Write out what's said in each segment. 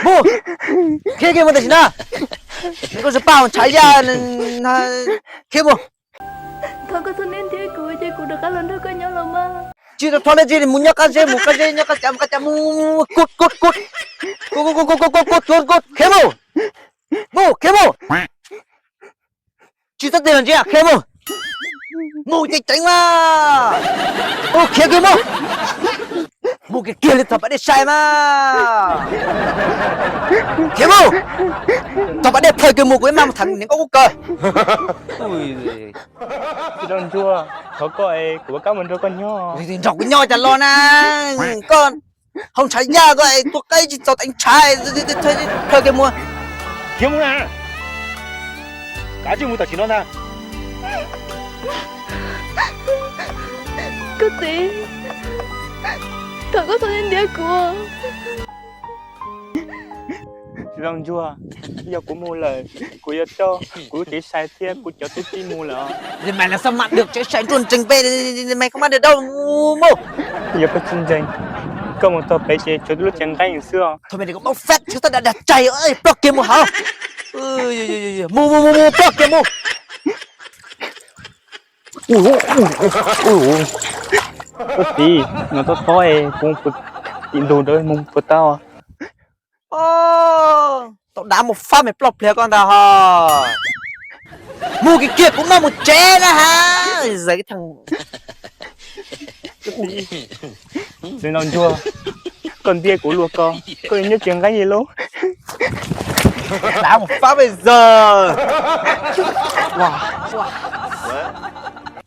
Mus, khiav kiag mus tam sim no. Niam nkauj Zuag Paj ntshav yaj, khiav mus. Thov koj txhob niaj ntiab kuv ces kuv rov qab los nrog koj nyob los mas. Tsis tau thov dab tsi li, mus nyob qab zeb, mus qab zeb, nyob qab cav, mus qab cav, mus, kut kut kut, kut kut kut kut kut kut, khiav mus, mus khiav mus. Tsis txhob tig los ntsia, khiav mus. Mus ceev ceev mas. Mus khiav kiag mus. Mus kiag kiag li thaum pas dej sai mas. Khiav mus. Thaum pas dej plhawv kiag mus kuv mam mus tham niam nkauj Kub Kaws. Txiv Nraug Ntsuag, thov koj es kuv yuav kab mus nrog koj nyob. Nrog kuv nyob cas los na, koj hauv ntshav yaj koj es tua qaib tsis txaus teev tshav, plhawv kiag mus. Khiav mus na. Kav tsij mus tam sim no ntag. Koj txiv, thov koj txhob ntiab kuv. Txiv Nraug Ntsuag, yog kuv mus lawm, kuv yuav coj kuv lub tsev sai thiab kuv cov tub txib mus lawm. Mas los xab mam dwm tsev sai nruab ntseeg peb, mas koj mam dwm dau mus. Yog koj tsis ntseeg, koj mus txog pem ces tshuav lub tsev nqeeb xwb os. Thaum me koj paub fab tsis tau dag dag tsaig, ploj kiag mus hauv. Mus mus mus mus, ploj kiag mus. Koj txiv, no tob tob es kuv tim ntug rau mus puas tau? Tau dav mus fab me ploj pliag koj ntag ho. Mus kiag kiag kuv mam mus tsev na ha. Zais thaj. Txiv Nraug Ntsuag, koj ntiab kuv luaj ko, koj yuav nyob tsev nqeeb li lauj. Dav mus fab pes zog.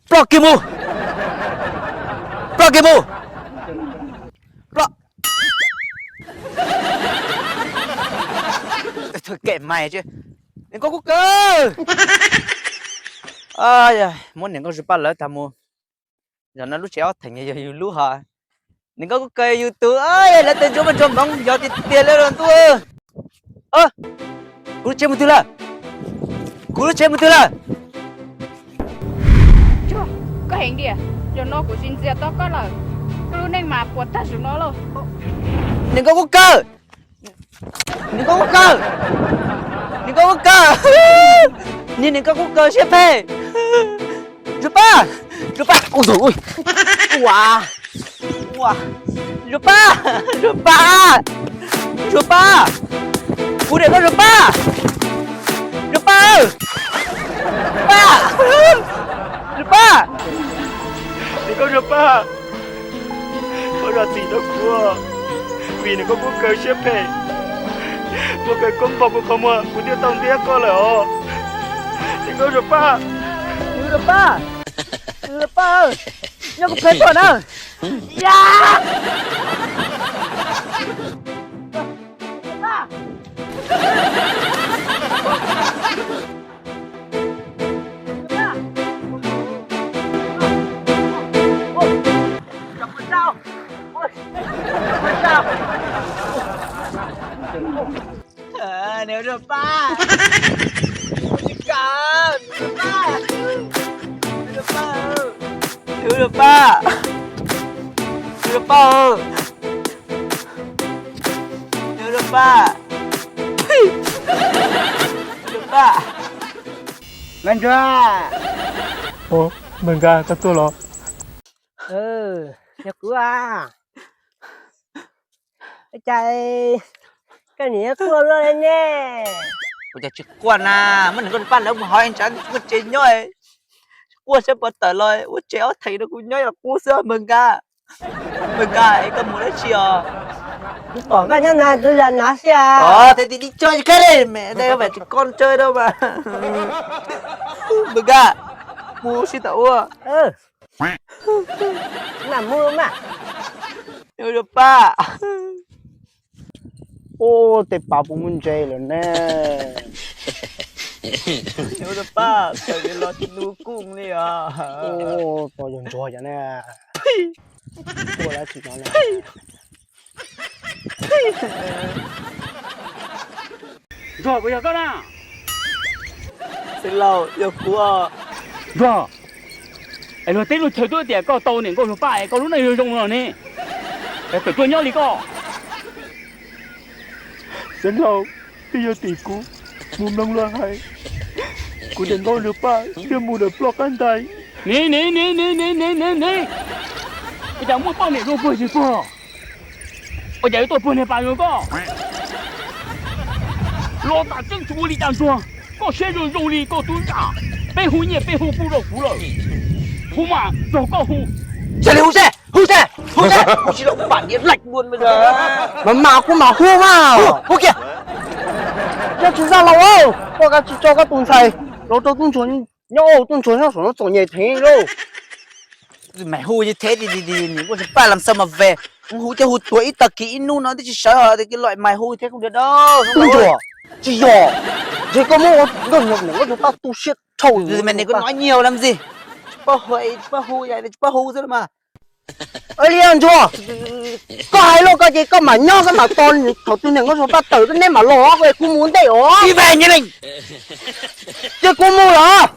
Ploj kiag mus. Ploj kiag mus. Ploj. Kem mais, niam nkauj Kub Kaws. Muab niam nkauj Zuag Paj lawv tag mus. Zaum no lub tsev ob theem yog yus lub hos. Niam nkauj Kub Kaws yus tus, lawv tus ntsuag muaj ntsuag hmoov yog tiag tiag li los ntuj. Kuv lub tsev mus twg lawm? Kuv lub tsev mus twg lawm? Tsuag, koj heev tiag, zaum no kuv tsis ntxias tau koj lawm. Koj lub neej mas puas tag zaum no lauj. Niam nkauj Kub Kaws, niam nkauj Kub Kaws, niam nkauj Kub Kaws, niam, niam nkauj Kub Kaws siab phem. Zuag Paj, Zuag Paj, ua, ua, Zuag Paj, Zuag Paj, Zuag Paj, kuv niam koj Zuag Paj, Zuag Paj, Zuag Paj, Zuag Paj, niam koj Zuag Paj, koj zam txim rau kuv, vim niam koj Kub Kaws siab phem, Kub Kaws koob npog kuv qhov muag kuv thiaj tau ntiab koj lawm os. Niam koj Zuag Paj, Zuag Paj, Zuag Paj, nyob kuv phem tuaj na. Niam Zuag Paj, niam Zuag Paj, niam Zuag Paj, niam Zuag Paj, niam Zuag Paj, niam Zuag Paj, niam Zuag Paj. Npawg Nkaj. Npawg Nkaj, koj tuaj los? Yog kuv a. Cas koj niam quaj luaj li ne? Ua cas tsis quaj na, muab niam nkauj Zuag Paj lawv mus hauv es ntshav muaj tsev nyob, quaj siab pov tawm los ua tsev ob theem rau kuv nyob yog qub xwb Npawg Nkaj. Npawg Nkaj, es koj mus dab tsi os? Pom koj nyob no kuv los no xwb os. Os, thiaj li tsis tso tsis kab li, me dej vam tsis koj ntsawj rau mas. Npawg Nkaj, mus sib tom ua. Mam mus mas. Niam Zuag Paj. Ub, tej pas puas muaj ntses lawm ne? Niam Zuag Paj, txawm yuav los tsis tu kuj li os. Ub, tos yog ntsuag cov ne. Ua dab tsi no ne? Ntsuag, puas yog koj na? Xeev Laus, yog kuv os. Ntsuag, es luag teb luag chaw twb tias koj tau niam nkauj Zuag Paj es koj lub neej zoo zoo los ne, es txawm tuaj nyob li koj. Dab laug, twb yog tim kuv mus mloog luag hais, kuv daim ntaub nrog Paj thiaj mus ntawm ploj qab ntais. Niam, niam, niam, niam, niam, niam, niam, ua cas muaj poj niam zoo puag tsis puag? Ua cas yuav tuaj puag niag pas zoo koj? Los tas tseeb tsis ua li cas Ntsuag, koj siab zoo zoo li koj tub zaj. Peb hu nyiaj peb hu kuj rau kuv lawm, hu mas nrog koj hu. Sawv daws hu seb, hu seb, hu seb, hu seb, hu seb, hu seb. Mas mas kuv mam hu mas. Hu kiag. Yog tsis zaj laus, koj kav tsij tso koj tus ntxhais los rau tub ntsuag nyob, tub ntsuag nyob saum no txom nyem heev lauj. Mas hu thiab, nws kuj tsis paj lam xav mas ve, hu thiab hu tuag ib tag kis ib hnub no twb tsis sawv hos tias los mas hu thiab kuj dab. Tub ntsuag, tsis yog, ntshe koj muab nkauj ntsuag, nkauj ntsuag paj tu siab dhau. Mas nws kuj nyiag lawm mas tsis paub hu, tsis paub hu, tsis paub hu xwb mas. Li ntsuag, koj hais lus koj ces koj mam nyob koj mam tos thaum twg niam nkauj ntsuag paj tawm neb mam los, kuv mus ntej os. Ces kuv mus lawm.